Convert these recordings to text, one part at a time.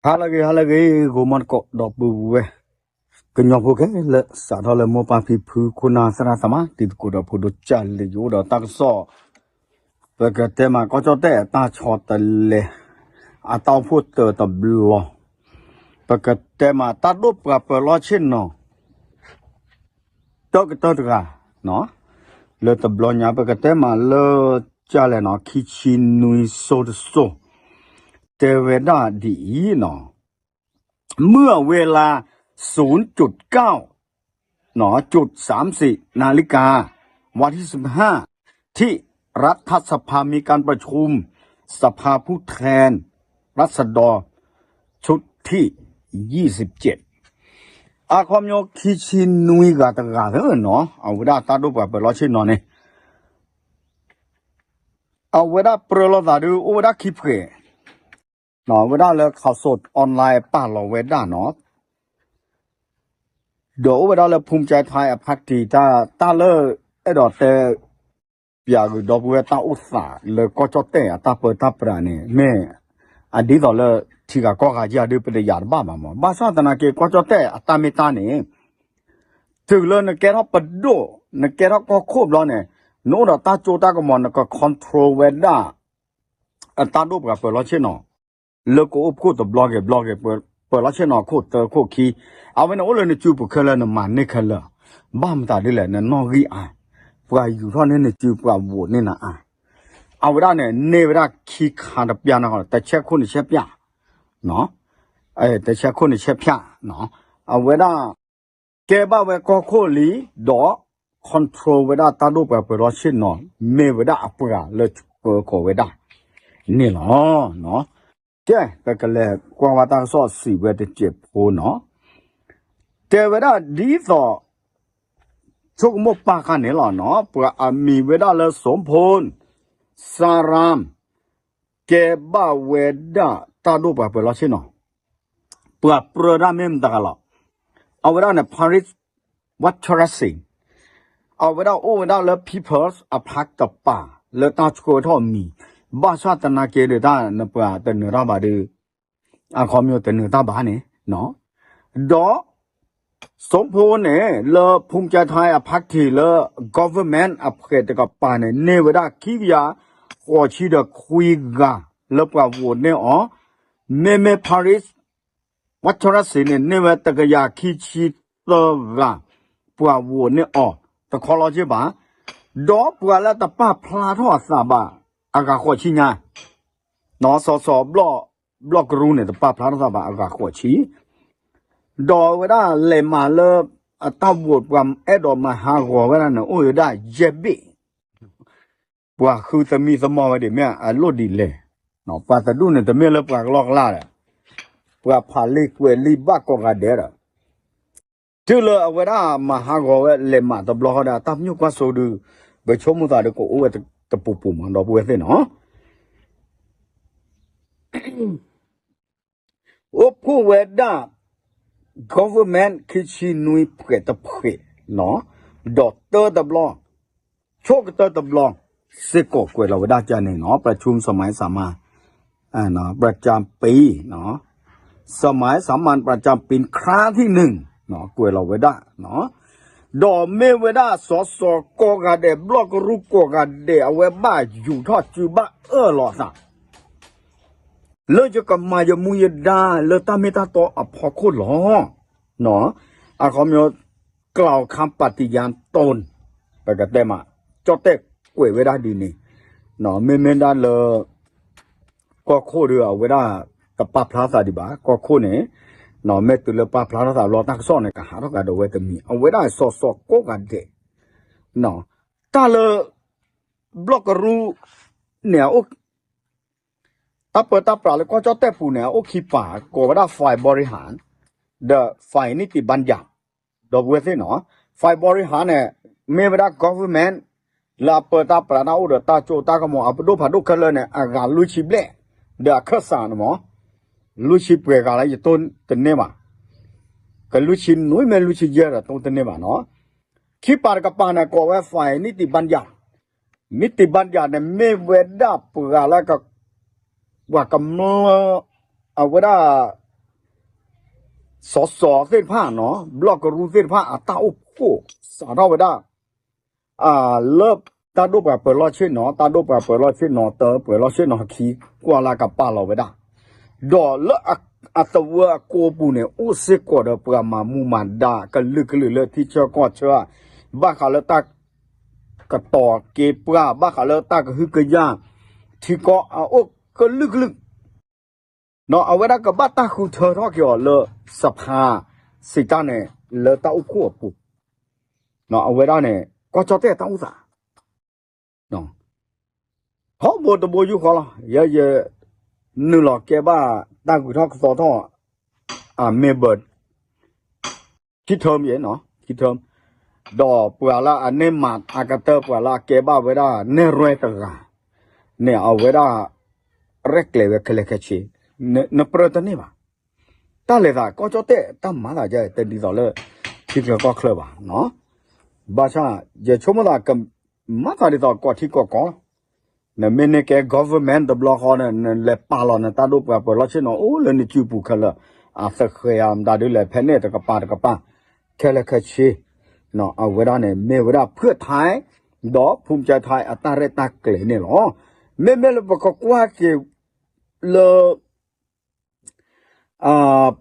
ဟါလၢအဂ့ၤ ဟါလၢအဂ့ၤ ဂီၤမီတကိး ဒီပုၢ်ဝဲၢ် ကညီဖိခဲလၢာ် စးထီၣ်လၢမိၢ်ပၢ်ဖံဖု ခိၣ်နၢ်သရၣ်သမါ တံၤသကိးဒီးဖိဒိၣ်ကၢ်လၢယအိၣ်ဒီးတၢ်ကစီၣ် ပကတဲမးကီၢ်ကၠီၣ်တဲၣ်အတၢ်ဆီတလဲ အတၢ်အိၣ်ဖှိၣ်တၢတဘျီ ပကတဲမးတၢ်ဒိၣ်ပှၤပၢၤလီၢ်ဆ့ၣ်နီၤ တၢကတၢၢ်တဂၤ လၢတဘျီညါ ပကတဲမးလၢ ကၢ်လဲၣ်နီၤ ခံဆံနွံစိၤတစိၤ တဲဝဲဒၣ်ဒ်အံၤနီၤ เมื่อเวลา ศูนย์จุดเก้า เนาะ จุดสามสิบ นาฬิกา วันที่สิบห้า ที่ รัฐสภา มีการประชุม สภาผู้แทนราษฎร ชุดที่ ยี่สิบเจ็ด အခီပညီခံဆံနွံဂၤတဂၤသ့နီၤ အဝဲဒၣ်တၢ်ဒိၣ်ပှၤပၢၤလီၢ်ဆ့ၣ်နီၤန့ၣ် အဝဲဒၣ်ပြၢလိာ်သးဒုး အိၣ်ဝဲဒၣ်ခံဖှဲး ဝဲဒၣ်လၢ ข่าวสดออนไลน์ ပာ်လီၤဝဲဒၣ်နီၤ ဒီးအိၣ်ဝဲဒၣ်လၢ ภูมิใจไทย အဖါတံၢ် တၢ်လၢ အဲၣ်ဒိးတဲ ပျးဂုာ်ဒီပုၢ်ဝဲၢ်တၢ်အိၣ်သးလၢကီၢ်ကၠီၣ်တဲၣ်အတၢ်ပၢတၢ်ပြးန့ၣ် မ့ၢ် အဒ်သိးလၢ ထံဂၤကီၢ်ဂၤယၤဒုး ပတယာ်တဘၣ်ဘၣ်မး ဘၣ်ဆၣ်သနာ်က့ ကီၢ်ကၠီၣ်တဲၣ်အတၢ်မ့ၢ်တၢ်န့ၣ် တုၤလၢနကဲထီၣ်ပဒိၣ် နကဲထီၣ်ကီၢ်ခိၣ်ဘျီန့ၣ် နအိၣ်ဒီးတၢ်စိတၢ်ကမီၤ နက control ဝဲဒၣ် အတၢ်ဒိၣ်ပှၤပၢၤလီၢ်ဆ့ၣ်နီၤ လၢကအိၣ်ဖှိၣ်တဘျီဂ့ၤဘျီဂ့ၤ ပၢၤလီၢ်ဆ့ၣ်နီၤခိၣ်တၢခိၣ်ခံ အဝဲန့ၣ်အိၣ်လၢနစုပူၤခဲလၢာ် နမၤန့ၢ်ခဲလၢာ် ဘၣ်မတၤဒ်လဲၣ် နနီၣ်ဂံၢ်အါ ပှၤယူၤထီၣ်န့ၢ်နစု ပှၤဝိးန့ၢ်နအါ အဝဲဒၣ်န့ၣ် န့ၢ်ဝဲဒၣ်ခံခါတပျၢ်နီၤ တဆဲခိၣ်နဆဲပျၢ် တဆဲခိၣ်နဆဲပျၢ် အဝဲဒၣ် ကဲဘၣ်ဝဲကီၢ်ခိၣ်လံ ဒီး control ဝဲဒၣ်တၢ်ဒိၣ်ပှၤပၢၤလီၢ်ဆ့ၣ်နီၤ မ့ၢ်ဝဲဒၣ်အပှၤလၢဆှၢဃီၤဝဲဒၣ်န့ၣ်လီၤ. ကဲ ပကလဲၤကွၢ်ဝဲတၢ်ကစီၣ်စံးဝဲတစဲးဖိနီၤ တဲဝဲဒၣ်ဒ်သိး ဆိကမိၣ်ပာ်ခါန့ၣ်လီၤနီၤ ပှၤအမံၤဝဲဒၣ်လၢ สมพล สาราม ကဲဘၣ်ဝဲဒၣ်တၢ်ဒိၣ်ပှၤပၢၤလီၢ်ဆ့ၣ်နီၤ ပှၤပြၢတၢ်မ့ၢ်မတၤတဂၤလီၤ. အဝဲဒၣ်န့ၣ် Paris Wacharasing အဝဲဒၣ်အိၣ်ဝဲဒၣ်လၢ People's အဖျါတပၤ လၢတၢ်ဆှၢထီၣ်မံၤ ဘၣ်ဆၣ်သနာ်က့ဒီးတၢ်နပှၤတနၢၤတၢ်ဘၣ်ဒီး အခီပညီတနၢၤတၢ်ဘၣ်န့ၣ် ဒီး စူးဖိန့ၣ် လၢ ภูมิใจไทย အဖါတံၢ်လၢ government အဖှဲးတကပၤန့ၣ် န့ၢ်ဝဲဒၣ်ခံကယၤဃိးဆံဒီးခွံဂၤ လၢပှၤဝိးန့ၢ်အီၤ, မ့မ့ၢ် Paris Wacharasing န့ၣ် န့ၢ်ဝဲတကယၤခံဆံသၢဂၤ ပှၤဝိးန့ၢ်အီၤ တခီလီၤက့ဘၣ်, ဒီးပှၤလၢတပာ်ဖျါထီၣ်အသးဘၣ် အဂၤဃိးဆံညါ စီၤစီၤဘျီၣ်ကရူန့ၣ် တပာ်ဖျါထီၣ်သးဘၣ်အဂၤဃိးဆံ, ဒီးဝဲဒၣ်လဲၤမၤလၢ အတၢ်ဝိးပှၤအဲၣ်ဒိးမၤဟးဂီၤဝဲဒၣ်န့ၣ် အိၣ်ဝဲဒၣ်ယဲၢ်ဘ့ၣ်, ပှၤဃုသမံသမိးဝဲဒၣ်မ့ၢ်အလိၣ်ဒ်လဲၣ်, ပှၤတဒူၣ်န့ၣ် တမ့ၢ်လၢပှၤကလီကလီဒီး ပှၤဖးလံာ်ကွဲးလံာ်ဘၣ်ကိးဂၤဒဲးဒီး တုၤလၢအဝဲဒၣ်မၤဟးဂီၤဝဲလဲၤမၤတဘျီဃီဒီး တၢ်ပညိၣ်ကွၢ်စိဒုး ပဆိကမိၣ်သးဒီးကအိၣ်ဝဲတပူၤပူၤမး ဒီပုၢ်ဝဲၢ်သ့ၣ်နီၤ, အိၣ်ဖှိၣ်ဝဲဒၣ် government ခံဆံနွံဖှဲးတဖှဲး, ဒီးတၢတဘျီ, ဆိကတၢၢ်တဘျီ, စ့ၢ်ကီးကွဲးလီၤဝဲဒၣ်ကန့ၣ်နီၤ ประชุมสมัยสามัญ ประจำปี สมัยสามัญประจำปี ครั้งที่หนึ่ง ကွဲးလီၤဝဲဒၣ်, ဒီးမ့ၢ်ဝဲဒၣ်စီၤစီၤကိးဂၤဒဲး ဘျီၣ်ကရူၢ်ကိးဂၤဒဲး အဝဲဘၣ်ယူၤထီၣ်စုဘၣ်အၢၣ်လီၤအသး လၢယကမၤယမူယဒါလၢတၢ်မ့ၢ်တၢ်တီအဖီခိၣ်လီၤ. အခီပညီ กล่าวคำปฏิญาณตน ပကတဲမး ကၠီၣ်တဲၣ်ကွဲးဝဲဒၣ်ဒ်န့ၣ်, မ့မ့ၢ်ဒၣ်လၢ ကီၢ်ခိၣ်ဒီးအဝဲဒၣ် တပာ်ဖျါသးဒံးဘၣ် ကီၢ်ခိၣ်န့ၣ်, မ့ၢ်တုၤလၢပာ်ဖျါထီၣ်သးဘျီ တၢ်ကစီၣ်န့ၣ် ကဟးထီၣ်ကဒီးဝဲတမံၤ အဝဲဒၣ်စီၤစီၤကိးဂၤဒဲး, တၢ်လၢ ဘျီၣ်ကရူၢ်န့ၣ် တၢ်ပၢတၢ်ပြးလၢကီၢ်ကၠီၣ်တဲၣ်ပူၤန့ၣ် အအိၣ်ခံပၤ ကိးဝဲဒၣ် ฝ่ายบริหาร ဒီး ฝ่ายนิติบัญญัติ ဒီပုၢ်ဝဲၢ်သ့ၣ်နီၤ, ฝ่ายบริหาร န့ၣ် မ့ၢ်ဝဲဒၣ် government လၢအပၢတၢ်ပြးတၢ်အိၣ်ဒီးတၢ်ကၠိတၢ်ကမီၤ အပဒိၣ်ဖးဒိၣ်ခဲလၢာ်န့ၣ် အဂၤလွံၢ်ဆံဘျဲၣ်, ဒီးအခၢၣ်စးန့ၣ်မး လွံၢ်ဆံပှဲၤဂၤလၢယတိၢ်တန့ၢ်ဘၣ်, ကလွံၢ်ဆံနွံမ့ၢ်လွံၢ်ဆံယဲၢ်ဒီးတိၢ်တန့ၢ်ဘၣ်နီၤ, ခံပၤတကပၤန့ၣ် ကိးဝဲ ฝ่ายนิติบัญญัติ นิติบัญญัติ န့ၣ် မ့ၢ်ဝဲဒၣ်ပှၤလၢ ပှၤကမျၢၢ် အဝဲဒၣ် စီၤစီၤသ့ၣ်တဖၣ်နီၤ ဘျီၣ်ကရူၢ်သ့ၣ်တဖၣ်အတၢ်အိၣ်ဖှိၣ် စးထီၣ်ဝဲဒၣ် လၢတၢ်ဒိၣ်ပှၤပၢၤလီၢ်ဆ့ၣ်နီၤ တၢ်ဒိၣ်ပှၤပၢၤလီၢ်ဆ့ၣ်နီၤ တၢ်ပၢၤလီၢ်ဆ့ၣ်နီၤခံ ကွၢ်လၢကပာ်လီၤဝဲဒၣ်, ဒီးလၢအသဝၢအကိာ်ပူၤန့ၣ် အိၣ်စ့ၢ်ကီးဒီးပှၤမၤမူမၤဒါ ကလုာ်ကလုာ်လၢထံဆၢကီၢ်ဆၢ, ဘၣ်ဃးလၢတၢ်ကတီၤက့ၤပှၤ ဘၣ်ဃးလၢတၢ်ကဟုကယာ် ထံကီၢ်အအိၣ်ကလုာ်ကလုာ် အဝဲဒၣ်ကဘၣ်တၢ်ဃုထၢထီၣ်က့ၤအီၤလၢ စဖါ စံးတၢ်န့ၣ် လၢတၢ်အိၣ်ဖှိၣ်အပူၤ, အဝဲဒၣ်န့ၣ် ကီၢ်ကၠီၣ်တဲၣ်တၢ်အိၣ်သး ထီဘိတဘိယူၢ်ဃီလီၤ. ယဲယ နုာ်လီၤကဲဘၣ်တၢ်ဂုၤထီၣ်ကသီထီၣ် အမ့ၢ်ဘၢ ခံထၢၣ်မ့ၢ်နီၤ ခံထၢၣ်, ဒီးပှၤလၢအန့ၢ်မၤအကတၢၢ် ပှၤလၢအကဲဘၣ်ဝဲဒၣ်နဲၣ်ရွဲတဂၤန့ၣ် အဝဲဒၣ် ရဲၣ်ကျဲၤဝဲခဲလၢာ်ခဲဆ့, နပြၢတန့ၢ်ဘၣ်. တၢ်လဲၤသးကီၢ်ကၠီၣ်တဲၣ် တၢ်မၤသးယဲ တဒ်သိးလၢ ထံချၢကီၢ်ချၢဘၣ်နီၤ. ဘၣ်ဆၣ် ယဆိကမိၣ်သးက မၤသးဒ်သိးကီၢ်ထံကီၢ်ကီၢ်လီၤ. နမ့ၢ်န့ၢ်ကဲ government တဘျီဃီန့ၣ် နလဲၤပာ်လီၤနတၢ်ဒိၣ်ပှၤပၢၤလီၢ်ဆ့ၣ်နီၤ အိၣ်လၢနစုပူၤခဲလၢာ်, အသဃဲၤအမတၤဒုလဲၣ် ဖဲန့ၣ်တကပၤတကပၤ ခဲလၢာ်ခဲဆ့, အဝဲဒၣ်န့ၣ် မ့ၢ်ဝဲဒၣ်ဖုၣ်ထါ ဒီးဖုၣ်ကၠဲထါ အတၢ်ရဲၣ်တၢ်ကျဲၤန့ၣ်လီၤ. မ့မ့ၢ်လၢပကကွၢ်က့ၤလၢ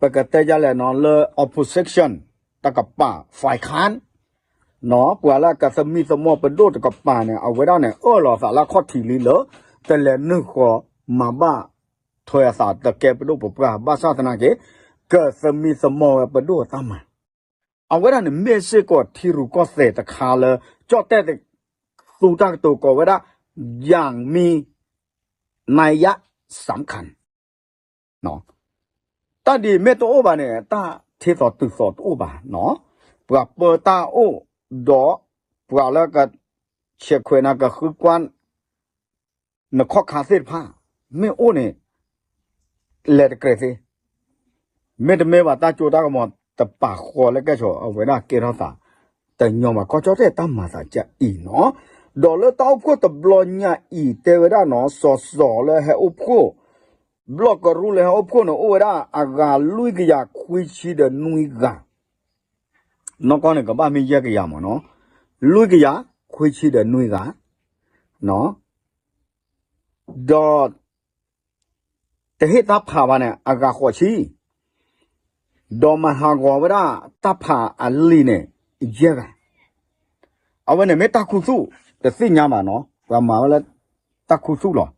ပကတဲယလဲၣ်နီၤ လၢ opposition တကပၤ ဖဲခၣ် နီၤ ပှၤလၢကသမံသမိးပဒိၣ်တကပၤန့ၣ် အဝဲဒၣ်န့ၣ် အၢၣ်လီၤသးလၢခီၣ်ထံးလံလၢ တလဲၤနုာ်ဃီၤမၤဘၣ်ထွဲအသးတကဲပဒိၣ်ပပှၢ် ဘၣ်ဆၣ်သနာ်က့ ကသမံသမိးဝဲပဒိၣ်အတၢ်မၤ အဝဲဒၣ်န့ၣ် မ့ၢ်စ့ၢ်ကီးထံရူၢ်ကီၢ်သဲးတခါလၢ ကၠီၣ်တဲၣ်သူတၢ်ကတိၤကိးဝဲဒၣ် ယၤမံ နၤယၤ စၣ်ခၣ် တၢ်ဒ်မ့ၢ်တအိၣ်ဘၣ်န့ၣ် တၢ်ထ့သိးတုၤသိးတအိၣ်ဘၣ်နီၤ. ပှၤပၢတၢ်အိၣ်ဒီး ပှၤလၢက ဆဲးခွဲးနၤကဃုကွၢ် နခီၣ်ခါသ့ၣ်တဖၣ် မ့ၢ်အိၣ်န့ၣ် လဲၤတကြၢးသ့ မ့တမ့ၢ်ဘၣ်တၢ်စိတၢ်ကမီၤတပာ်ဃီလၢကဲဆိး အဝဲဒၣ်ကဲထီၣ်သး တညီဘၣ်ကီၢ်ကၠီၣ်တဲၣ်တၢ်မၤသးကအံၤနီၤ. ဒီးလၢတၢ်အိၣ်ဖှိၣ်တဘျီညါအံၤ တဲဝဲဒၣ်နီၤ စီၤစီၤလၢဟဲအိၣ်ဖှိၣ် ဘျီၣ်ကရူၢ်လၢဟဲအိၣ်ဖှိၣ်န့ၣ် အိၣ်ဝဲဒၣ်အဂၤလွံၢ်ကယၤခွံဆံဒီးနွံဂၤ နီၢ်ကီၢ်န့ၣ် ကဘၣ်မ့ၢ်ယဲၢ်ကယၤမးနီၤ, လွံၢ်ကယၤခွံဆံဒီးနွံဂၤ, ဒီး တဟ့ၣ်တၢ်ဖးဘၣ်န့ၣ် အဂၤဃိးဆံ, ဒီးမၤဟးဂီၤဝဲဒၣ်တၢ်ဖးအလံာ်န့ၣ် ယဲၢ်ဂၤ, အဝဲန့ၣ်မ့ၢ်တၢ်ခူသူၣ် တသ့ၣ်ညါဘၣ်နီၤ, ပှၤမၤဝဲလၢ တၢ်ခူသူၣ်လီၤ.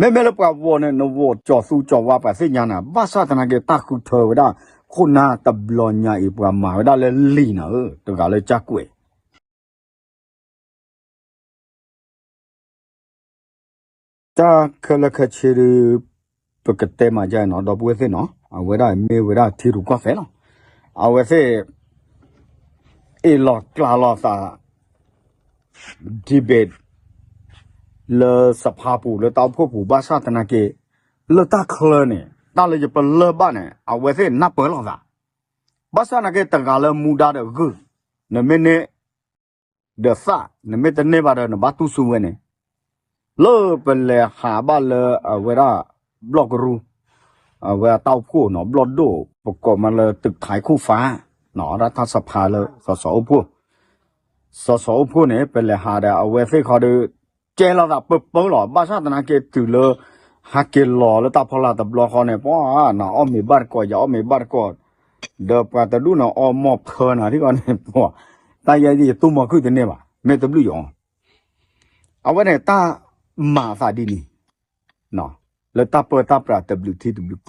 မ့မ့ၢ်လၢပှၤဝီၤန့ၣ် နဝီၤကၠီၤသူကၠီၤဝါပှၤသ့ၣ်ညါနၤ, ဘၣ်ဆၣ်သနာ်က့ တၢ်ဃုထၢဝဲဒၣ် ခိၣ်နၢ်တဘျီညါအံၤ ပှၤမၤဝဲဒၣ်လၢလံာ်နၤဧၢ, တဂၤလၢကၢ်ကွဲး တၢ်ခဲလၢာ်ခဲဆ့ဒီး ပကတဲမးယါနီၤ ဒီပုၢ်ဝဲၢ်သ့ၣ်နီၤ, အဝဲဒၣ်မ့ၢ်ဝဲဒၣ်ထံရူၢ်ကီၢ်သဲးလီၤ. အဝဲသ့ၣ် အ့ၣ်လိာ်ကျးလိာ်သး debate လၢစဖါပူၤ လၢတၢ်အိၣ်ဖှိၣ်ပူၤ ဘၣ်ဆၣ်သနာ်က့ လၢတၢ်ချၢန့ၣ် တၢ်လၢယပလၢၢ်ဘၣ်န့ၣ် အဝဲသ့ၣ်နၢ်ပၢၢ်လိာ်သး, ဘၣ်ဆၣ်သနာ်က့ တဂၤလၢမူဒါဒီးဂုၢ်, နမ့ၢ်န့ၢ် ဒီးသၣ် နမ့ၢ်တန့ၢ်ဘၣ်ဒီး နဘၣ်တူၢ်ဆူဝဲန့ၣ်, လၢပလဲၤဟးဘၣ်လၢအဝဲဒၣ် ဘျီၣ်ကရူၢ် အဝဲအတၢ်အိၣ်ဖှိၣ်နီၤ ဘျီၣ်ဒိၣ် ပကိးမးလၢ တုးထံးခိၣ်ဖး နီၤ ဒၣ်တၢ်စဖါလၢ စီၤစီၤအိၣ်ဖှိၣ်, စီၤစီၤအိၣ်ဖှိၣ်န့ၣ် ပလဲၤဟးဒီးအဝဲသ့ၣ်ဃီဒီး ကဲလိာ်သးပၢပၢလီၤ. ဘၣ်ဆၣ်သနာ်က့တုၤလၢ ဟးက့ၤလီၤလၢတၢ်ဖီလာ်တဘျီဃီန့ၣ် ပှၤနအီၣ်မ့ၤဘၣ်တကိး ယအီၣ်မ့ၤဘၣ်တကိး ဒီးပှၤတဒူၣ်န့ၣ် အီၣ်မီၢ်ဖၢနၤထံၣ်ဃီန့ၣ် ပှၤ တၢ်ယဲယတူၢ်မီၤခုၣ်တန့ၢ်ဘၣ် မ့ၢ်တဘျုးယီၤ အဝဲန့ၣ်တၢ်မၤသးဒ်န့ၣ် လၢတၢ်ပၢတၢ်ပြးတဘျုးထံတဘျုး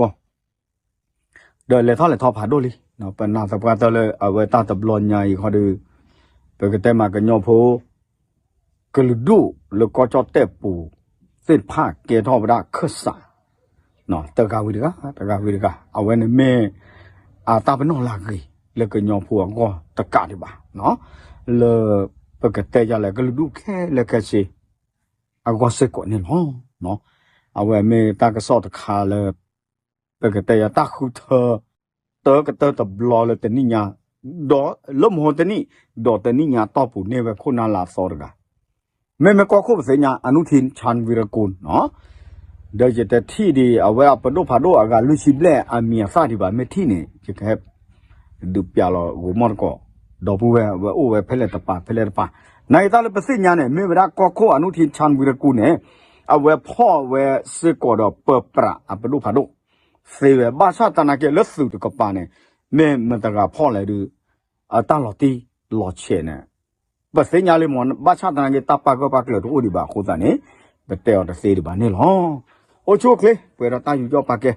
ကီၢ် ဒီးလဲၤထီၣ်လဲၤထီဖးဒိၣ်လံ. ပနာ်သပှၢ်တၢၢ်လၢအဝဲတၢ်တဘျီညါအံၤဃီဒီး ပကတဲမးကညီဖိ ကလုာ်ဒူၣ်လၢကီၢ်ကၠီၣ်တဲၣ်ပူၤသ့ၣ်တဖၣ်ကဲထီၣ်ဝဲဒၣ်ခၢၣ်စး တဂၤဝံၤတဂၤ တဂၤဝံၤတဂၤ အဝဲန့ၣ်မ့ၢ် အတၢ်ပနီၣ်လၢအဂ့ၤ လၢကညီဖိအဂီၢ်တကးဒံးဘၣ် လၢပကတဲယၤလဲၣ် ကလုာ်ဒူၣ်ခဲလၢာ်ခဲဆ့ အဂီၢ်စ့ၢ်ကီးန့ၣ်လီၤ. အဝဲမ့ၢ်တၢ်ကစီၣ်တခါလၢ ပကတဲယၤတၢ်ဃုထၢ တၢကတၢၢ်တဘျီလၢတနံၣ်ညါ ဒီးလၢမဟိတနံၣ် ဒီးတနံၣ်ညါတီၢ်ပူၤန့ၢ်ဝဲခိၣ်နၢ်လၢအသီတဂၤ မ့မ့ၢ်ကီၢ်ခိၣ်ပသ့ၣ်ညါ အနုထံၣ် ချၣ်ဝံရကိၣ် ဒီးယတထံၣ်ဒံး အဝဲအပဒိၣ်ဖးဒိၣ်အဂၤလွံၢ်ဆံဘျဲၣ်အမံၤအသၣ်ဒံးဘၣ် မ့ၢ်ထံၣ်န့ၣ် ယကဟဲ ဒုးပျးလီၤဂိၤမီၢ်တကိး, ဒီပုၢ်ဝဲၢ် အဝဲအိၣ်ဝဲဖဲလဲၣ်တပၤ ဖဲလဲၣ်တပၤ, နာ်က့ၤတၢ်လၢပသ့ၣ်ညါန့ၣ် မ့ၢ်ဝဲဒၣ်ကီၢ်ခိၣ် အနုထံၣ် ချၣ်ဝံရကူၣ်န့ၣ် အဝဲဖီၣ်ဝဲစ့ၢ်ကီးဒီးပၢပြးအပဒိၣ်ဖးဒိၣ် သ့ဝဲ ဘၣ်ဆၣ်သနာ်က့လၢသုးတကပၤန့ၣ် မ့ၢ်မတၤတဂၤဖီၣ်လဲၣ်ဒီး အတၢ်လီၤတံၢ်လီၤဆဲးန့ၣ် ပသ့ၣ်ညါလံမး, ဘၣ်ဆၣ်သနာ်က့ တၢ်ပာ်ဂၢၢ်ပာ်ကျၢၤတအိၣ်ဒံးဘၣ်အဃိသတးန့ၣ် ပတဲအီၤတသ့ဒံးဘၣ်န့ၣ်လီၤ. အိၣ်ဆူၣ်အိၣ်ချ့ ပှဲၤဒီးတၢ်ယူးယီၣ်ပာ်ကဲ